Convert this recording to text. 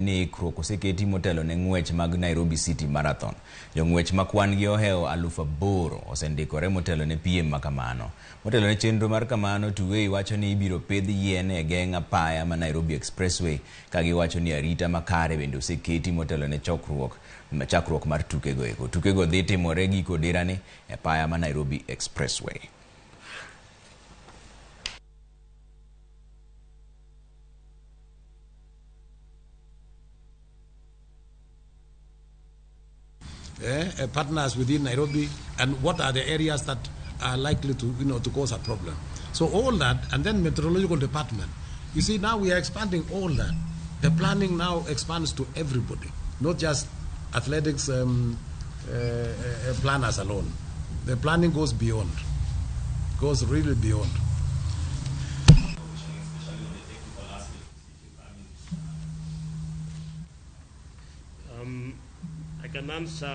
Ni ikruok oseketi motelo ne ng'wech mag Nairobi City Marathon. Jong'wech ma kwan gi ohewo 8,000 osendikore motelo ne piem ma kamano. Motelo ne chenro mar kamano, Tuwei wacho ni ibiro pidh yien e geng' apaya ma Nairobi Expressway ka giwacho ni arita makare bende oseketi motelo ne chokruok chakruok mar tukego eko. Tukego dhi timore giko dirani e apaya ma Nairobi Expressway. Partners within Nairobi, and what are the areas that are likely to, to cause a problem. So all that, and then meteorological department. You see, now we are expanding all that. The planning now expands to everybody, not just athletics planners alone. The planning goes beyond, goes really beyond. I can answer.